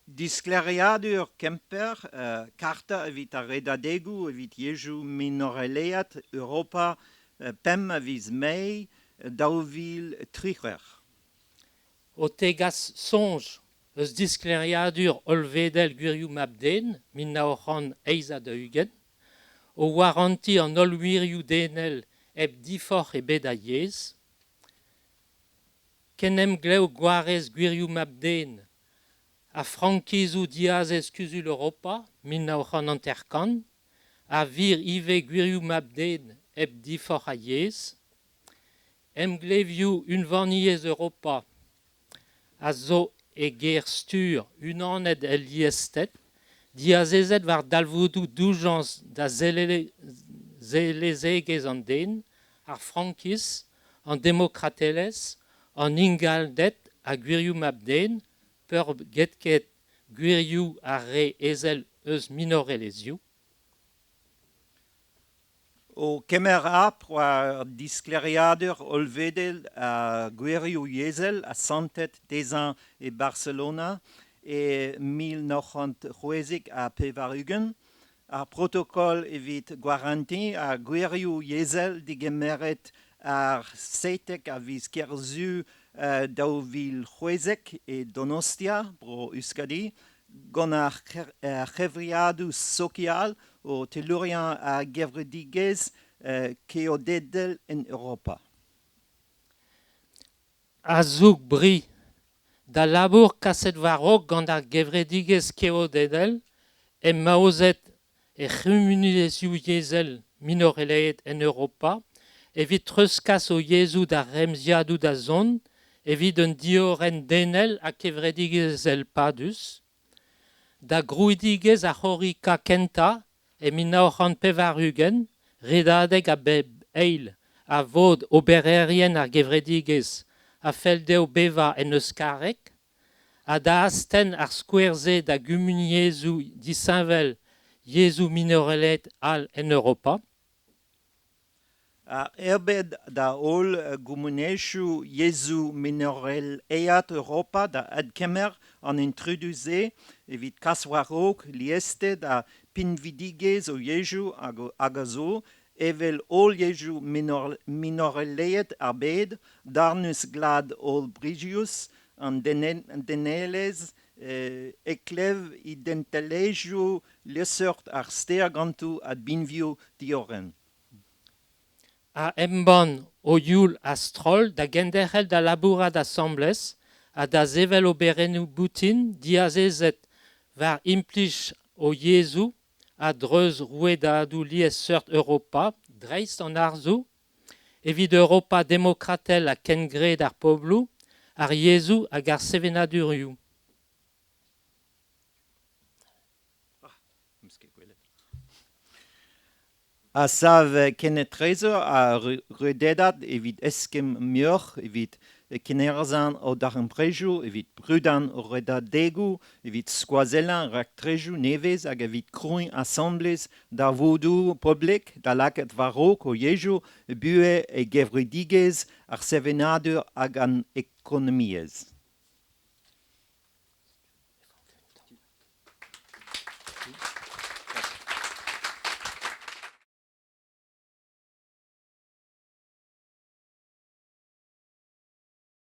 Disklêriadur Kemper, karta evit ar redadegoù evit yezhoù minorelaet Europa 5 a viz Mae 2018. O tegas soñj eus Disklêriadur hollvedel gwirioù Mab-den 1948, o warantiñ an holl wirioù denel hep diforc'h ebet a yezh, Kenemglev Gwarez Gwirioù Mab-den ha Frankizoù Diazez Kuzul Europa 1950 a vir ivez gwirioù Mab-den hep diforc'h a yezh, Emglevioù Unvaniezh Europa a zo e ger-stur unanet el liested, diazezet war dalvoudoù doujañs da zellezegezh an den, ar frankiz, an demokratelezh, an ingalded ha gwirioù Mab-den, peurgetket gwirioù ar re ezel eus minorelezhioù. O kemer harp war disklêriadur hollvedel ar gwirioù yezhel asantet dezhañ e Barcelona e 1996, ar protokol evit gwarantiñ ar gwirioù yezhel degemeret ar 17 a viz Kerzu 2016 e Donostia, Bro-Euskadi, gant ar c'hevreadoù sokial o telouriañ ar gevredigezh keodedel en Europa. A-zoug bri d'al labour kaset war-raok gant ar gevredigezh keodedel emaozet he c'humuniezhioù yezhel minorelaet en Europa evit treuzkas o yezhoù d'ar remziadoù da zont evit un diorren denel ha kevredigezhel padus. Da grouidigezh ar C'horrika kentañ e 1980, redadeg a bep eil a vod obererien ar gevredigezh a fell dezho bevañ en euskareg ha da astenn ar skouer-se da gumuniezhoù disheñvel yezhoù minorelaet all en Europa. Ar erbed da holl gumuniezhioù yezhoù minorelaet Europa da adkemer an intrudu-se evit kas war-raok liested ha pinvidigezh o yezhoù hag a zo, evel holl yezhoù minorelaet ar bed, darn eus glad hollbrizius an denelezh, heklev identelezhioù liesseurt ar ster ganto ha binvioù diorren. A embann o youl a-stroll da genderc'hel da labourat asambles ha da sevel oberennoù boutin diazezet war implij o yezhoù a-dreuz rouedadoù liesseurt Europa dreist an harzoù, evit Europa demokratel ha kengred ar pobloù, ar yezhoù hag ar sevenadurioù. A sav kenetrezo ar rouedad evit eskemm muioc'h, evit kennerzhañ o darempredoù, evit brudañ o redadegoù, evit skoazellañ raktresoù nevez hag evit krouiñ asambles darvoudoù poblek da lakaat war-raok o yezhoù e buhez e gevredigezh, ar sevenadur hag an ekonomiezh.